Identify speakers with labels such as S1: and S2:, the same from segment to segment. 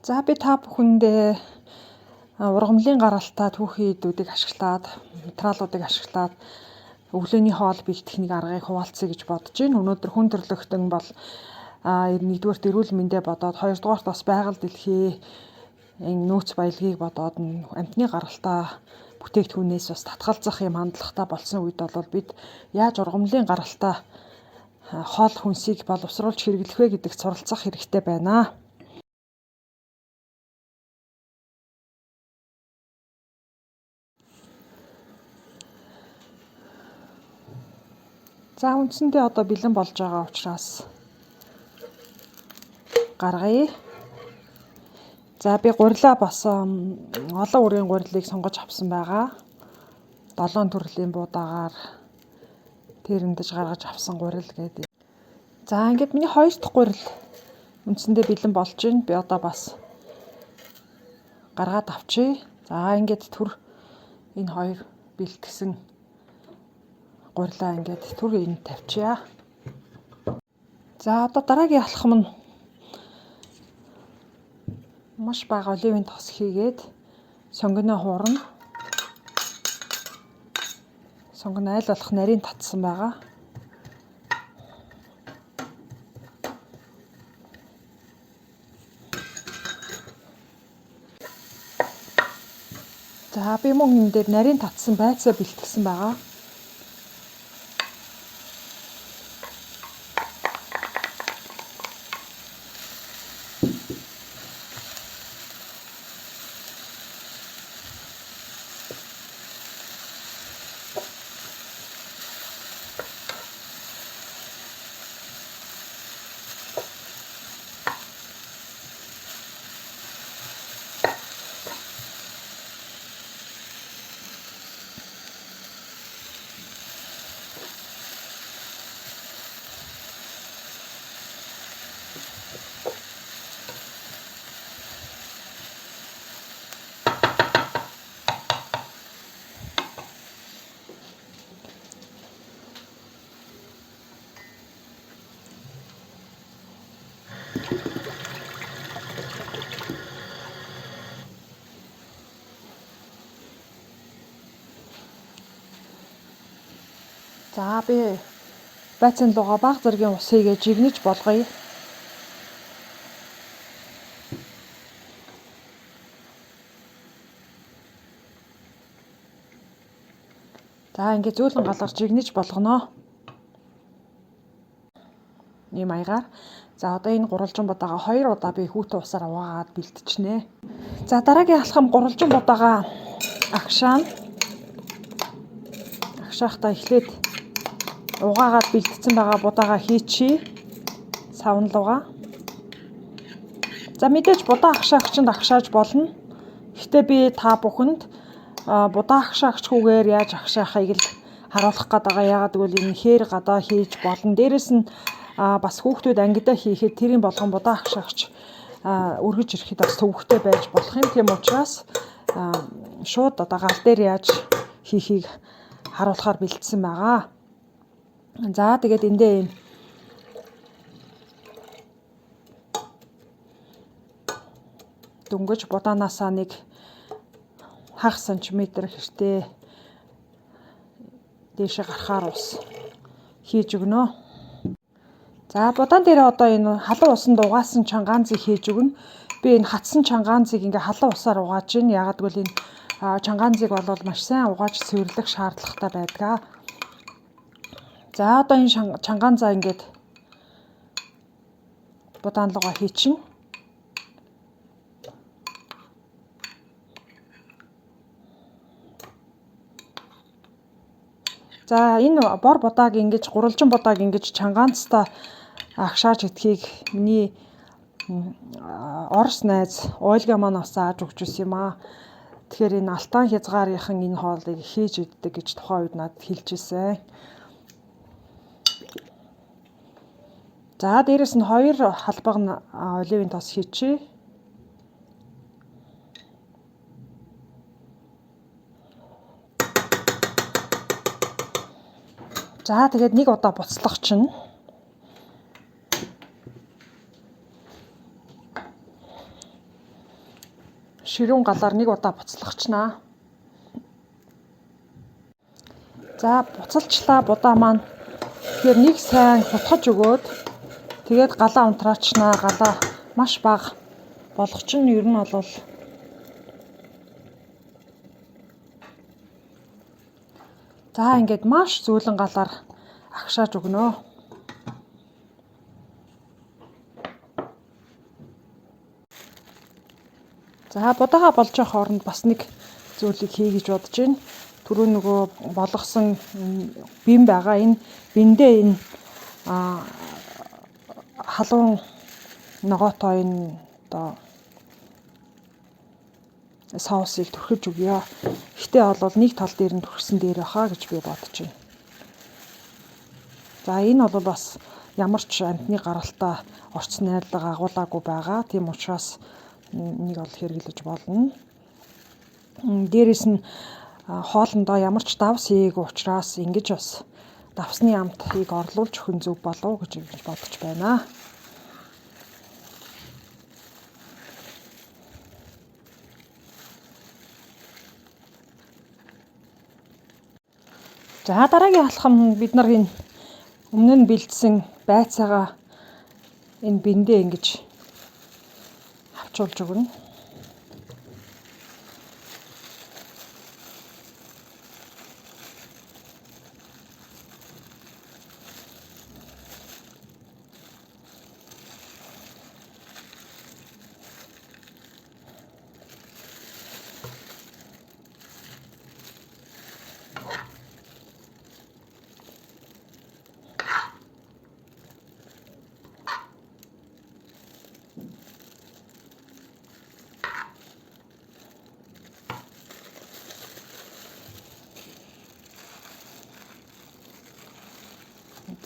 S1: За би та бүхэндээ ургамлын гаралтай түүхий эдүүдийг ашиглаад, материалуудыг ашиглаад өглөөний хоол бэлтгэх нэг аргыг хуваалцъя гэж бодож байна. Өнөөдөр хүн төрөлхтөн бол нэгдүгээрт эрүүл мэндэ бодоод, хоёрдугаарт бас байгаль дэлхий энэ нөөц баялагийг бодоод амьтны гаралтай бүтээгдэхүүнээс бас татгалзах юм хандлагатай болсон үед бол бид яаж ургамлын гаралтай хоол хүнсийг боловсруулж хэрэглэх вэ гэдэгт суралцах хэрэгтэй байна. За үндсэндээ одоо бэлэн болж байгаа учраас гаргая. За би гурилаа бас олон үрийн гурилыг сонгож авсан байгаа. 7 төрлийн буудагаар тэрэндэж гаргаж авсан гурил гэдэг. За ингээд миний хоёр дахь гурил үндсэндээ бэлэн болж байна. Би одоо бас гаргаад авчия. За ингээд түр энэ хоёр бэлтгэсэн гурилаа ингээд түр энд тавьчия. За одоо дараагийн алхам нь маш бага оливын тос хийгээд сонгино хуурна. Сонгоно айл болох нарийн татсан байгаа. За би мөн энэ дээр нарийн татсан байцаа бэлтгэсэн байгаа. За би байцаан лугаа баг зэргийн ус хийгээ жигнэж болгоё. За ингээд зөөлөн галаар жигнэж болгоно. Ийм маягаар. За одоо энэ гурвалжин будаага 2 удаа би хүүтэн усаар угаагаад бэлтчихнэ. За дараагийн алхам гурвалжин будаага агшаана. Агшаахтаа эхлээд угаагаад бэлтцсэн байгаа будаага хийчихье. Савн лугаа. За мэдээж будаа агшаагчинд агшааж болно. Гэхдээ би та бүхэнд будаа агшаагчгүйгээр яаж агшаахыг л харуулах гээд байгаа. Яагаад гэвэл энэ хээр гадаа хийж болно. Дээрэс нь бас хүүхдүүд ангидаа хийхэд тэрийн болгон будаа агшаагч өргөж ирэхэд бас төвөгтэй байж болох юм. Тийм учраас шууд одоо гал дээр яаж хийхийг харуулахаар бэлдсэн байгаа. За тэгээд эндээ ийм дөнгөж будаанасаа нэг хагас сантиметр хэртээ дээшээ гарахаар ус хийж өгнө. За будаан дээр одоо энэ халуун усанд угаасан чангаанзыг хийж өгнө. Би энэ хатсан чангаанзыг ингээ халуун усаар угааж гин. Яагаад гэвэл энэ чангаанзыг бол маш сайн угааж цэвэрлэх шаардлагатай байдаг. За одоо энэ чангаанзаа ингээд будаан руугаа хийчихнэ. За энэ бор будааг ингэж гурвалжин будааг ингэж чангаанцтай агшааж идэхийг миний Орос найз Ольга маань бас зааж өгч ирсэн юм аа. Тэгэхээр энэ алтан хязгаарынхан энэ хоолыг хийж иддэг гэж тухайн үед надад хэлж ирсэн. За дээрэс нь 2 халбаг оливын тос хийчихье. За тэгээд нэг удаа буцлах чинь. Ширүүн галаар нэг удаа буцалгачнаа. За буцалчлаа будаа маань. Тэгэхээр нэг сайн хутгаж өгөөд тэгээд галаа унтраачнаа. Галаа маш бага болгоч нь ер нь бол за ингээд маш зөөлөн галаар агшааж өгнө. За будаага болж байгаа хооронд бас нэг зүйлийг хий гэж бодож байна. Түрүү нөгөө болгосон бим байгаа. Энэ биндээ энэ халуун ногоотой энэ одоо соусыг түрхэж өгье. Гэтэ бол нэг тал дээр нь түрхсэн дээр баха гэж би бодож байна. За энэ бол бас ямар ч амтны гаралтай орц найрлага агуулаагүй байгаа. Тийм учраас нэг бол хэрэглэж болно. Дээрээс нь хоолндоо ямар ч давс хийгээгүй учраас ингэж бас давсны амтыг орлуулж өгөх нь зөв болов гэж бодож байна. За дараагийн алхам бид нар энэ өмнө нь бэлдсэн байцаагаа энэ биндээ ингэж хавчуулж өгнө.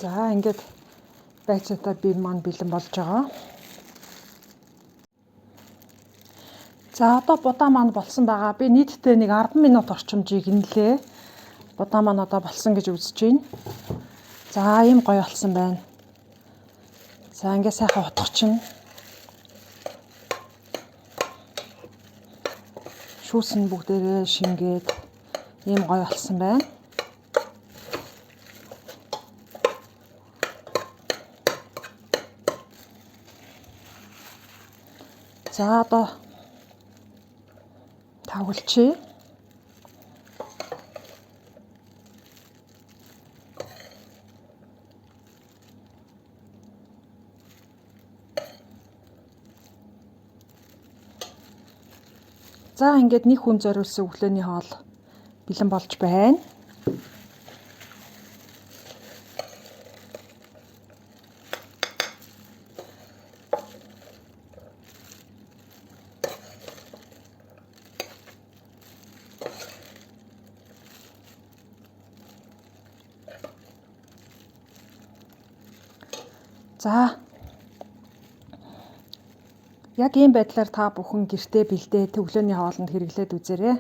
S1: За ингээд байцаатай бие маань бэлэн болж байгаа. За одоо будаа маань болсон байгаа. Би нийтдээ нэг 10 минут орчим жигнэлээ. Будаа маань одоо болсон гэж үзэж байна. За ийм гоё болсон байна. За ингээд сайхан утгачихна. Шүүс нь бүгдээрээ шингээд ийм гоё болсон байна. За одоо тавгалчээ. За ингээд нэг хүн зориулсан өглөөний хоол бэлэн болж байна. За яг ийм байдлаар та бүхэн гэртээ бэлдээ өглөөний хоолнд хэрэглээд үзээрэй.